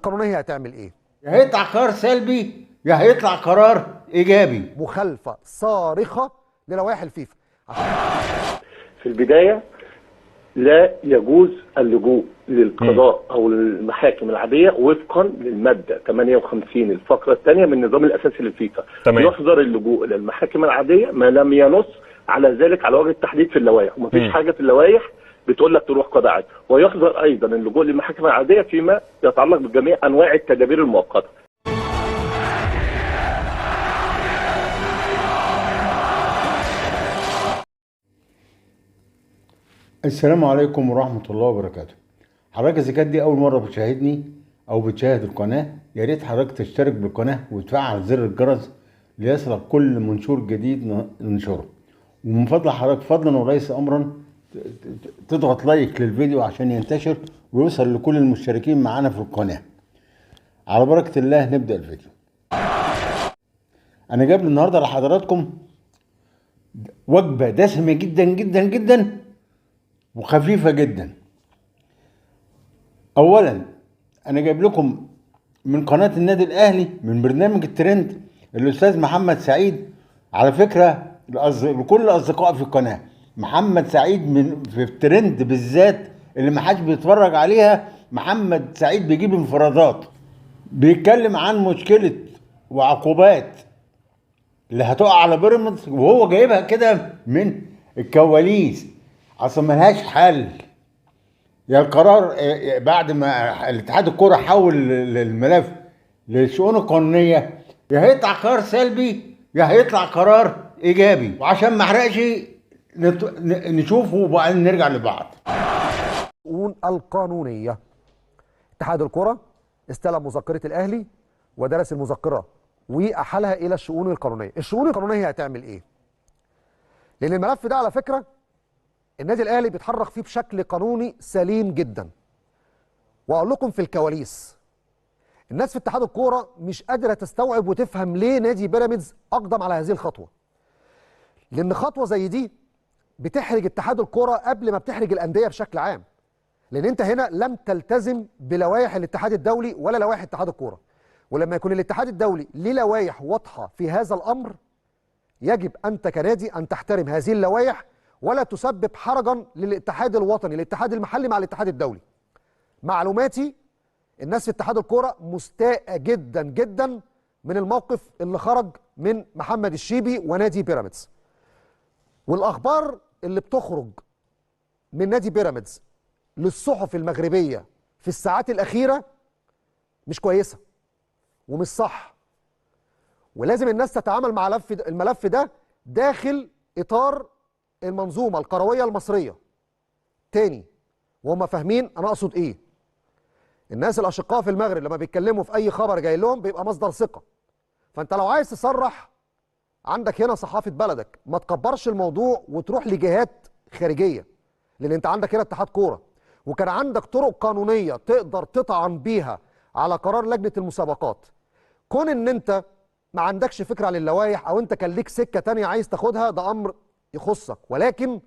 القانونية هتعمل ايه؟ يا هيطلع قرار سلبي يا هيطلع قرار ايجابي. مخالفة صارخة للوائح الفيفا. في البداية لا يجوز اللجوء للقضاء او المحاكم العادية وفقا للمادة 58 الفقرة الثانية من النظام الاساسي للفيفا. تمام. يحظر اللجوء الى المحاكم العادية ما لم ينص على ذلك على وجه التحديد في اللوائح، ومفيش حاجة في اللوائح بتقول لك تروح قضاء عادي. ويحظر ايضا اللجوء للمحاكم العادية فيما يتعلق بجميع انواع التدابير المؤقتة. السلام عليكم ورحمة الله وبركاته. حضرتك إذا كانت دي أول مرة بتشاهدني أو بتشاهد القناة، يا ريت حضرتك تشترك بالقناة وتفعل زر الجرس ليصلك كل منشور جديد ننشره. ومن فضل حضرتك فضلا وليس أمرا تضغط لايك للفيديو عشان ينتشر ويوصل لكل المشتركين معانا في القناة. على بركة الله نبدأ الفيديو. أنا جايب النهاردة لحضراتكم وجبة دسمة جدا جدا جدا وخفيفة جدا. اولا انا جايب لكم من قناة النادي الاهلي من برنامج الترند الاستاذ محمد سعيد. على فكرة لكل الاصدقاء في القناة، محمد سعيد من في الترند بالذات اللي ما حدش بيتفرج عليها، محمد سعيد بيجيب انفرادات، بيتكلم عن مشكلة وعقوبات اللي هتقع على بيراميدز، وهو جايبها كده من الكواليس، اصل ملهاش حل. يا القرار بعد ما الاتحاد الكورة حول الملف للشؤون القانونية، يا هيطلع قرار سلبي يا هيطلع قرار ايجابي. وعشان ما احرقش نشوفه وبعدين نرجع لبعض. الشؤون القانونية، اتحاد الكره استلم مذكره الاهلي ودرس المذكرة واحالها الى الشؤون القانونية. الشؤون القانونية هتعمل ايه؟ لان الملف ده على فكرة النادي الاهلي بيتحرك فيه بشكل قانوني سليم جدا. واقول لكم في الكواليس، الناس في اتحاد الكورة مش قادرة تستوعب وتفهم ليه نادي بيراميدز اقدم على هذه الخطوة. لان خطوة زي دي بتحرج اتحاد الكورة قبل ما بتحرج الاندية بشكل عام. لان انت هنا لم تلتزم بلوائح الاتحاد الدولي ولا لوائح اتحاد الكورة. ولما يكون الاتحاد الدولي ليه لوائح واضحة في هذا الامر، يجب انت كنادي ان تحترم هذه اللوائح ولا تسبب حرجا للاتحاد الوطني، الاتحاد المحلي مع الاتحاد الدولي. معلوماتي الناس في اتحاد الكورة مستاءه جدا جدا من الموقف اللي خرج من محمد الشيبي ونادي بيراميدز. والاخبار اللي بتخرج من نادي بيراميدز للصحف المغربية في الساعات الاخيرة مش كويسة ومش صح. ولازم الناس تتعامل مع الملف ده داخل اطار المنظومة الكروية المصرية. تاني وهم فاهمين انا اقصد ايه. الناس الاشقاء في المغرب لما بيتكلموا في اي خبر جاي لهم بيبقى مصدر ثقة. فانت لو عايز تصرح عندك هنا صحافة بلدك، ما تكبرش الموضوع وتروح لجهات خارجية، لان انت عندك هنا اتحاد كورة، وكان عندك طرق قانونية تقدر تطعن بيها على قرار لجنة المسابقات. كون ان انت ما عندكش فكرة عن اللوائح او انت كان ليك سكة تانية عايز تاخدها، ده امر يخصك. ولكن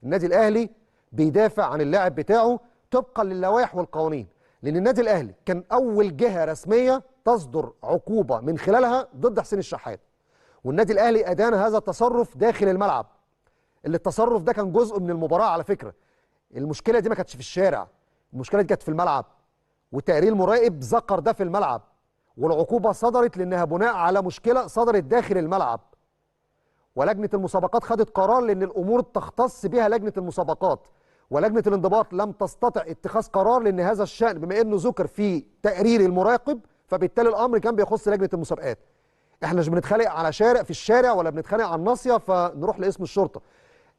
النادي الاهلي بيدافع عن اللاعب بتاعه طبقا للوائح والقوانين، لان النادي الاهلي كان اول جهة رسمية تصدر عقوبه من خلالها ضد حسين الشحات، والنادي الاهلي ادان هذا التصرف داخل الملعب. اللي التصرف ده كان جزء من المباراة على فكرة. المشكلة دي ما كانتش في الشارع، المشكلة دي كانت في الملعب، وتقرير المراقب ذكر ده في الملعب، والعقوبة صدرت لانها بناء على مشكلة صدرت داخل الملعب. ولجنة المسابقات خدت قرار لأن الأمور تختص بها لجنة المسابقات، ولجنة الانضباط لم تستطع اتخاذ قرار لأن هذا الشأن بما أنه ذكر في تقرير المراقب فبالتالي الأمر كان بيخص لجنة المسابقات. احنا مش بنتخانق على شارع في الشارع ولا بنتخانق على الناصية فنروح لاسم الشرطة.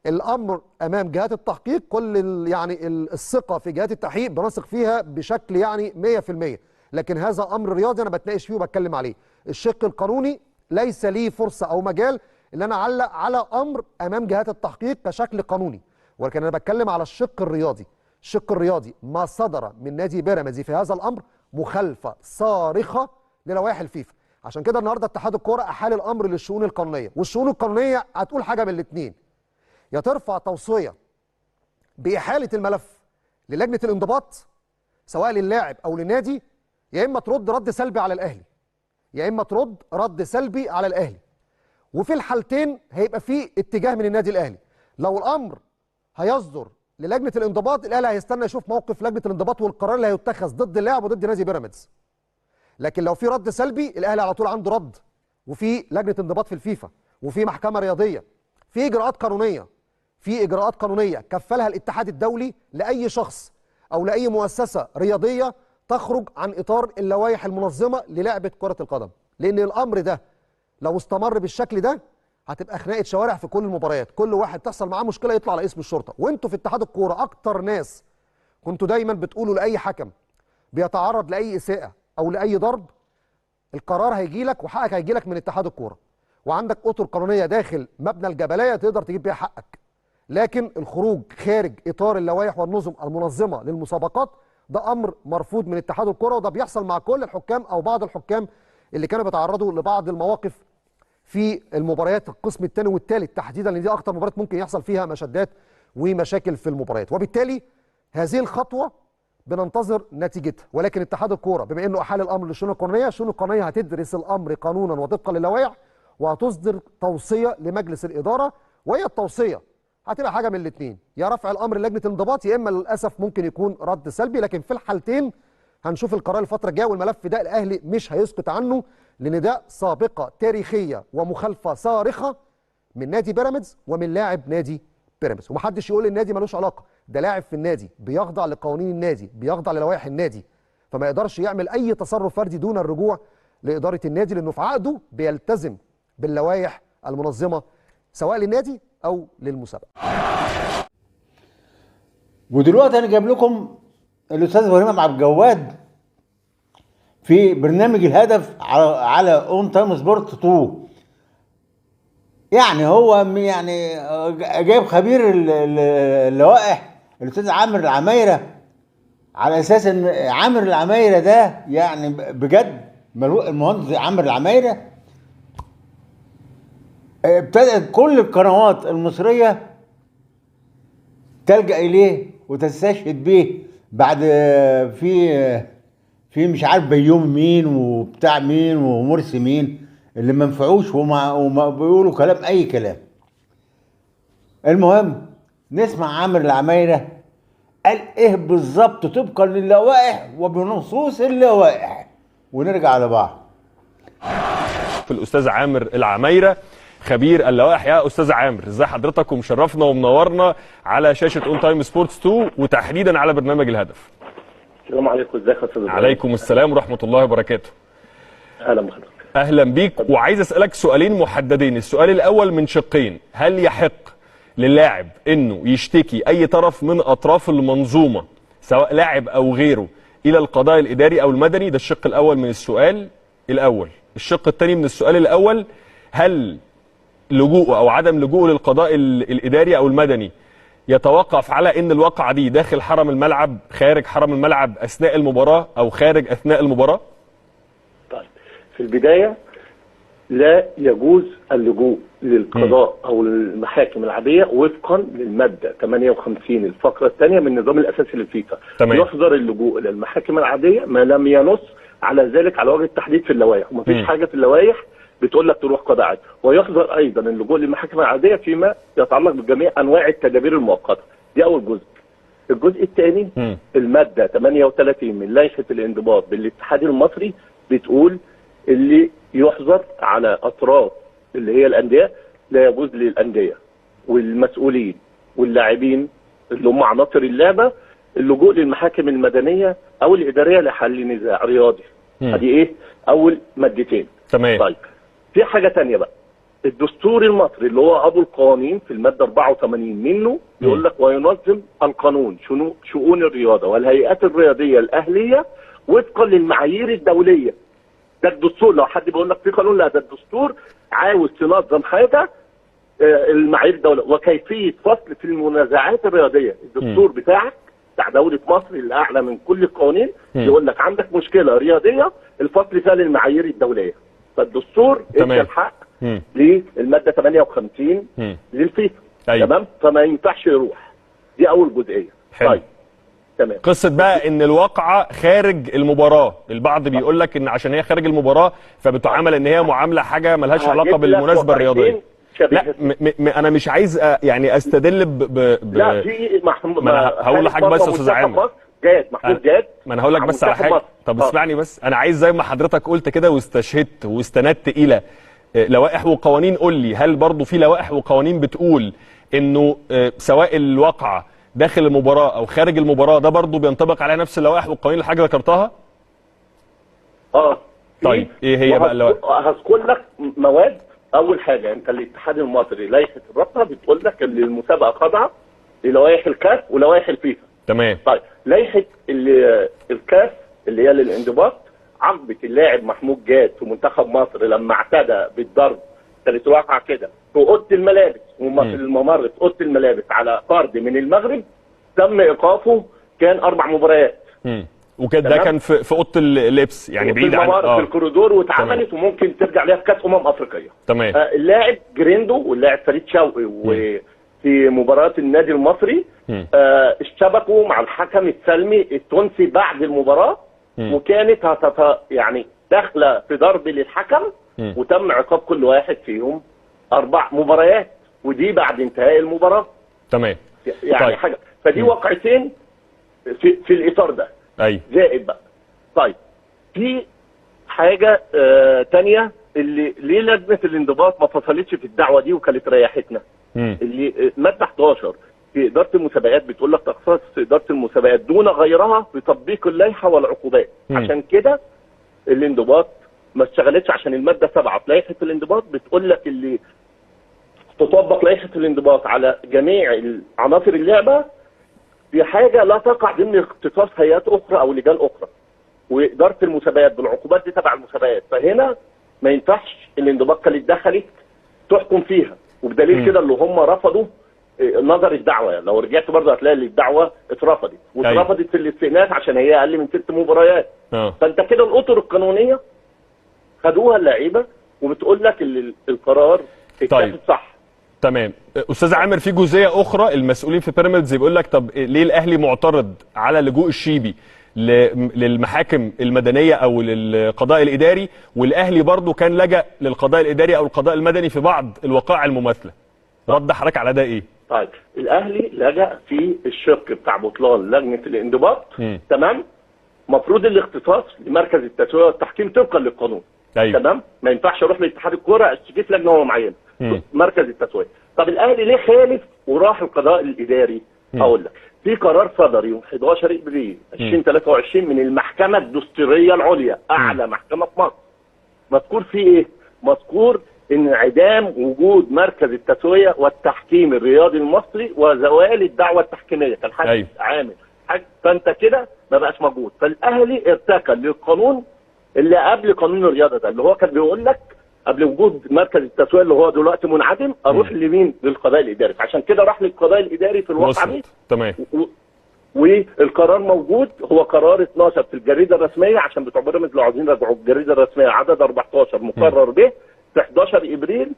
الأمر أمام جهات التحقيق، كل يعني الثقة في جهات التحقيق بنثق فيها بشكل يعني 100%، لكن هذا أمر رياضي أنا بتناقش فيه وبتكلم عليه. الشق القانوني ليس ليه فرصة أو مجال ان انا اعلق على امر امام جهات التحقيق كشكل قانوني، ولكن انا بتكلم على الشق الرياضي. الشق الرياضي ما صدر من نادي بيراميدز في هذا الامر مخالفة صارخة للوائح الفيفا. عشان كده النهارده اتحاد الكورة احال الامر للشؤون القانونية، والشؤون القانونية هتقول حاجة من الاثنين: يا ترفع توصية باحاله الملف للجنة الانضباط سواء للاعب او للنادي، يا اما ترد رد سلبي على الاهلي، يا اما ترد رد سلبي على الاهلي، وفي الحالتين هيبقى في اتجاه من النادي الاهلي. لو الامر هيصدر للجنة الانضباط، الاهلي هيستنى يشوف موقف لجنة الانضباط والقرار اللي هيتخذ ضد اللاعب وضد نادي بيراميدز. لكن لو في رد سلبي، الاهلي على طول عنده رد، وفي لجنة انضباط في الفيفا، وفي محكمة رياضية، في اجراءات قانونية، في اجراءات قانونية كفلها الاتحاد الدولي لاي شخص او لاي مؤسسة رياضية تخرج عن اطار اللوائح المنظمة للعبة كره القدم. لان الامر ده لو استمر بالشكل ده هتبقى خناقه شوارع في كل المباريات، كل واحد تحصل معاه مشكلة يطلع على اسم الشرطة. وانتوا في اتحاد الكورة اكتر ناس كنتوا دايما بتقولوا لاي حكم بيتعرض لاي اساءه او لاي ضرب، القرار هيجي لك وحقك هيجي لك من اتحاد الكورة، وعندك اطر قانونية داخل مبنى الجبلية تقدر تجيب بيها حقك. لكن الخروج خارج اطار اللوائح والنظم المنظمة للمسابقات ده امر مرفوض من اتحاد الكورة، وده بيحصل مع كل الحكام او بعض الحكام اللي كانوا بيتعرضوا لبعض المواقف في المباريات القسم الثاني والثالث تحديدا، لان دي اكتر مباريات ممكن يحصل فيها مشادات ومشاكل في المباريات. وبالتالي هذه الخطوة بننتظر نتيجتها، ولكن اتحاد الكورة بما انه احال الامر للشؤون القانونية، الشؤون القانونية هتدرس الامر قانونا وطبقا للوائح وهتصدر توصية لمجلس الادارة، وهي التوصية هتبقى حاجة من الاثنين، يا رفع الامر للجنة الانضباط يا اما للاسف ممكن يكون رد سلبي. لكن في الحالتين هنشوف القرار الفترة الجاية، والملف ده الاهلي مش هيسكت عنه، لان ده سابقه تاريخية ومخالفه صارخة من نادي بيراميدز ومن لاعب نادي بيراميدز. ومحدش يقول النادي ملوش علاقة، ده لاعب في النادي بيخضع لقوانين النادي، بيخضع للوائح النادي، فما يقدرش يعمل اي تصرف فردي دون الرجوع لادارة النادي، لانه في عقده بيلتزم باللوائح المنظمة سواء للنادي او للمسابقه. ودلوقتي انا جايب لكم الاستاذ ابراهيم عبد الجواد في برنامج الهدف على اون تايم سبورت 2. يعني هو يعني جايب خبير اللوائح الاستاذ عامر العمايره، على اساس ان عامر العمايره ده يعني بجد المهندس عامر العمايره ابتدأت كل القنوات المصرية تلجأ اليه وتستشهد به بعد في مش عارف بيوم مين وبتاع مين ومرسي مين اللي ما نفعوش وما بيقولوا كلام اي كلام. المهم نسمع عامر العمايره قال ايه بالظبط طبقا للوائح وبنصوص اللوائح، ونرجع لبعض. في الاستاذ عامر العمايره خبير اللوائح. يا استاذ عامر، ازي حضرتك ومشرفنا ومنورنا على شاشة اون تايم سبورتس 2 وتحديدا على برنامج الهدف. السلام عليكم، ازيك يا استاذ؟ عليكم السلام ورحمة الله وبركاته. اهلا بحضرتك. اهلا بيك، وعايز اسالك سؤالين محددين. السؤال الاول من شقين: هل يحق للاعب انه يشتكي اي طرف من اطراف المنظومة سواء لاعب او غيره الى القضاء الاداري او المدني؟ ده الشق الاول من السؤال الاول. الشق الثاني من السؤال الاول: هل لجوءه او عدم لجوءه للقضاء الاداري او المدني يتوقف على ان الواقعة دي داخل حرم الملعب، خارج حرم الملعب، اثناء المباراة او خارج اثناء المباراة؟ طيب، في البداية لا يجوز اللجوء للقضاء او المحاكم العادية وفقا للمادة 58 الفقرة الثانية من النظام الاساسي للفيفا. يحظر اللجوء للمحاكم العادية ما لم ينص على ذلك على وجه التحديد في اللوائح، ومفيش حاجة في اللوائح بتقول لك تروح قضاء عادي. ويحظر ايضا اللجوء للمحاكم العادية فيما يتعلق بجميع انواع التدابير المؤقتة. دي اول جزء. الجزء الثاني المادة 38 من لائحة الانضباط بالاتحاد المصري بتقول اللي يحظر على اطراف اللي هي الاندية، لا يجوز للاندية والمسؤولين واللاعبين اللي هم عناصر اللعبة اللجوء للمحاكم المدنية او الادارية لحل نزاع رياضي. ادي ايه اول مادتين. تمام. طيب في حاجة ثانية بقى، الدستور المصري اللي هو ابو القوانين في المادة 84 منه يقول لك وينظم القانون شؤون الرياضة والهيئات الرياضية الاهلية وفقا للمعايير الدولية. ده الدستور، لو حد بيقول لك في قانون، لا ده الدستور عاوز تنظم حاجة المعايير الدولية وكيفية فصل في المنازعات الرياضية. الدستور بتاعك بتاع دولة مصر اللي اعلى من كل القوانين يقول لك عندك مشكلة رياضية الفصل فيها للمعايير الدولية. فالدستور ادى الحق للمادة 58 للفيفا. أيوة. تمام، فما ينفعش يروح. دي اول جزئية. حلو. طيب تمام. قصة بقى ان الواقعة خارج المباراة، البعض بيقول لك ان عشان هي خارج المباراة فبتعامل ان هي معاملة حاجة ملهاش علاقة بالمناسبة الرياضية. لا انا مش عايز يعني استدل لا في ما انا هقول لحضرتك بس يا استاذ عامر، جاد محمود جاد، ما انا هقول لك بس على حاجة. طب اسمعني بس، انا عايز زي ما حضرتك قلت كده واستشهدت واستندت الى لوائح وقوانين، قول لي هل برضو في لوائح وقوانين بتقول انه سواء الواقعة داخل المباراة او خارج المباراة ده برضو بينطبق عليها نفس اللوائح والقوانين اللي حضرتك ذكرتها؟ طيب ايه هي بقى اللوائح؟ هذكر لك مواد. اول حاجة انت الاتحاد المصري لائحة الرابطة بتقول لك ان المسابقة خاضعة للوائح الكاف ولوائح الفيفا. تمام. طيب لائحة الكاف اللي هي للانضباط عاقبت اللاعب محمود جاد في منتخب مصر لما اعتدى بالضرب، كانت واقعه كده في اوضة الملابس، وما في الممر في اوضة الملابس على فرد من المغرب، تم ايقافه كان 4 مباريات. وكان ده كان في اوضة اللبس يعني بعيد عن في الكوريدور، واتعملت وممكن ترجع ليها في كاس افريقية. تمام. اللاعب جريندو واللاعب فريد شوقي وفي مباراة النادي المصري اشتبكوا مع الحكم السلمي التونسي بعد المباراة، وكانت يعني داخله في ضرب للحكم، وتم عقاب كل واحد فيهم 4 مباريات، ودي بعد انتهاء المباراة. تمام. يعني طيب. حاجة فدي واقعتين في الاطار ده. ايوه. زائد بقى. طيب في حاجة تانية اللي ليه لجنة الانضباط ما فصلتش في الدعوة دي وكانت ريحتنا؟ اللي مادة 11 في ادارة المسابقات بتقول لك تخصص ادارة المسابقات دون غيرها بتطبيق اللائحة والعقوبات. عشان كده الانضباط ما اشتغلتش، عشان المادة 7 في لائحة الانضباط بتقول لك اللي تطبق لائحة الانضباط على جميع عناصر اللعبة في حاجة لا تقع ضمن اختصاص هيئات اخرى او لجان اخرى، واداره المسابقات بالعقوبات دي تبع المسابقات، فهنا ما ينفعش الانضباط كانت دخلت تحكم فيها، وبدليل كده اللي هم رفضوا نظر الدعوة. لو رجعت برضه هتلاقي ان الدعوة اترفضت، واترفضت في الاستئناف عشان هي اقل من 6 مباريات. فانت كده الاطر القانونية خدوها اللعيبة، وبتقول لك القرار اتاخد صح. تمام. استاذ عامر، في جزئية اخرى المسؤولين في بيراميدز بيقول لك طب ليه الاهلي معترض على لجوء الشيبي للمحاكم المدنية او للقضاء الاداري، والاهلي برضو كان لجأ للقضاء الاداري او القضاء المدني في بعض الوقائع المماثلة؟ رد حضرتك على ده ايه؟ طيب الاهلي لجأ في الشق بتاع بطلان لجنة الانضباط. تمام. مفروض الاختصاص لمركز التسوية والتحكيم طبقا للقانون. أيوه. تمام. ما ينفعش اروح لاتحاد الكورة اشتكي في لجنة هو معينة، مركز التسوية. طب الاهلي ليه خالف وراح القضاء الاداري؟ هقول لك في قرار صدر يوم 11 ابريل 2023 من المحكمة الدستورية العليا، اعلى محكمة في مصر. مذكور فيه ايه؟ مذكور انعدام وجود مركز التسوية والتحكيم الرياضي المصري وزوال الدعوة التحكيميه، كان حد أيوه. عامل حاجة، فانت كده ما بقاش موجود. فالاهلي ارتكى للقانون اللي قبل قانون الرياضة ده، اللي هو كان بيقول لك قبل وجود مركز التسوية اللي هو دلوقتي منعدم، اروح لمين؟ للقضاء الاداري. عشان كده راح للقضاء الاداري في الواقعة دي. تمام. والقرار موجود، هو قرار 12 في الجريدة الرسمية، عشان بتوع بيراميدز لو عاوزين يراجعوا الجريدة الرسمية عدد 14 مقرر به في 11 ابريل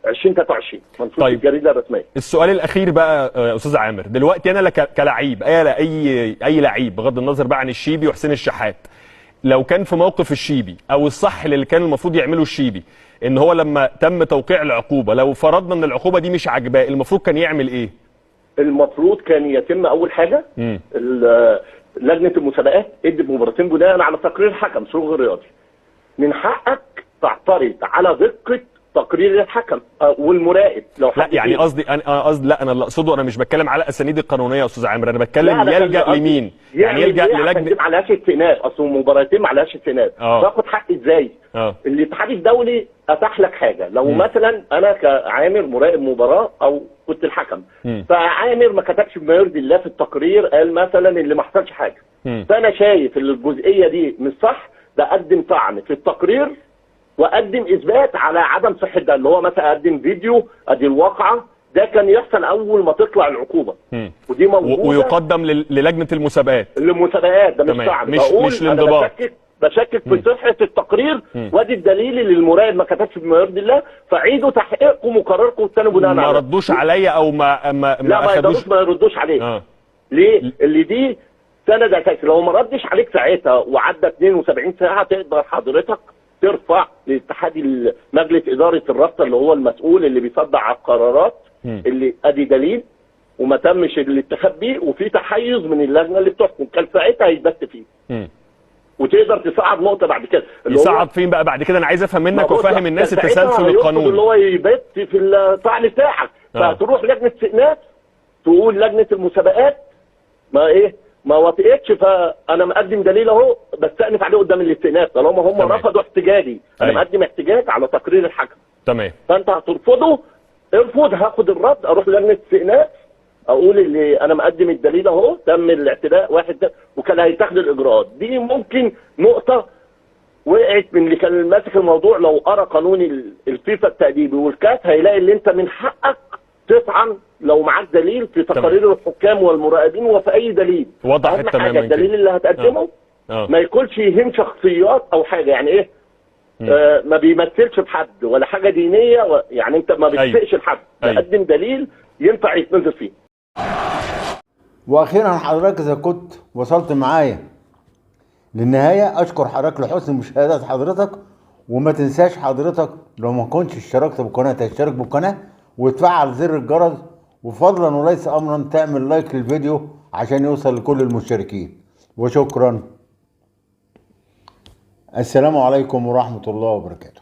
2023 منصوص. طيب. الجريدة الرسمية. السؤال الاخير بقى يا استاذ عامر، دلوقتي انا كلعيب، اي لعيب بغض النظر بقى عن الشيبي وحسين الشحات، لو كان في موقف الشيبي او الصح اللي كان المفروض يعمله الشيبي ان هو لما تم توقيع العقوبة، لو فرضنا ان العقوبة دي مش عاجباه، المفروض كان يعمل ايه؟ المفروض كان يتم اول حاجة لجنة المسابقات ادت مباراتين بناء على تقرير الحكم سلوك غير رياضي. من حقك تعترض على دقه تقرير الحكم والمراقب لو لا يعني قصدي انا قصدي لا انا اللي اقصده، انا مش بتكلم على الاسانيد القانونية يا استاذ عامر، انا بتكلم يلجأ لمين؟ يعني يلجأ للجنة ما عليهاش استئناف، اصل مباراتين ما عليهاش استئناف، باخد حقي ازاي؟ الاتحاد الدولي اتاح لك حاجة، لو مثلا انا كعامر مراقب مباراة او كنت الحكم، فعامر ما كتبش بما يرضي الله في التقرير، قال مثلا اللي ما حصلش حاجة، فانا شايف ان الجزئية دي مش صح، بقدم طعن في التقرير واقدم اثبات على عدم صحة ده، اللي هو مثلا اقدم فيديو ادي الواقعة، ده كان يحصل اول ما تطلع العقوبة. ودي موجودة ويقدم للجنة المسابقات. للمسابقات ده مش طعن، مش الانضباط. بشكك في صحة التقرير، وادي الدليل اللي المراقب ما كتبش بما يرضي الله، فعيدوا تحقيقكم وقراركم الثاني بناء على ما ردوش عليا او ما لا ما يقدروش ما يردوش عليك. ليه؟ اللي دي سند اساسي. لو ما ردش عليك ساعتها وعدى 72 ساعة تقدر حضرتك ترفع لاتحاد مجلس ادارة الرابطة اللي هو المسؤول اللي بيصدق على القرارات اللي ادي دليل وما تمش الاتخاذ بيه وفي تحيز من اللجنة اللي بتحكم، كان ساعتها هيتبت فيه. وتقدر تصعد نقطة بعد كده. يصعد فين بقى بعد كده؟ انا عايز افهم منك وافهم الناس التسلسل القانوني اللي هو يبت في الطعن بتاعك. فتروح لجنة استئناف تقول لجنة المسابقات ما ايه ما وافقتش، فانا مقدم دليل اهو بستأنف عليه قدام الاستئناف طالما هم رفضوا احتجاجي. انا مقدم احتجاج على تقرير الحكم. تمام. فانت هترفضه، ارفض، هاخد الرد اروح لجنة استئناف اقول اللي انا مقدم الدليل اهو تم الاعتداء واحد ده، وكان هيتاخد الاجراءات دي. ممكن نقطة وقعت من اللي كان ماسك الموضوع، لو قرا قانون الفيفا التأديبي والكاس هيلاقي اللي انت من حقك تطعن لو معاك دليل في تقارير الحكام والمراقبين وفي اي دليل. وضحت تماما. الدليل اللي هتقدمه ما يكونش يهم شخصيات او حاجة، يعني ايه ما بيمثلش بحد ولا حاجة دينية يعني انت ما بتسئش لحد. تقدم دليل ينفع يتنظر فيه. واخيرا حضرتك اذا كنت وصلت معايا للنهاية اشكر حضرتك لحسن مشاهده حضرتك، وما تنساش حضرتك لو ما كنتش اشتركت بالقناة تشترك بالقناة وتفعل زر الجرس، وفضلا وليس امرا تعمل لايك للفيديو عشان يوصل لكل المشتركين. وشكرا. السلام عليكم ورحمة الله وبركاته.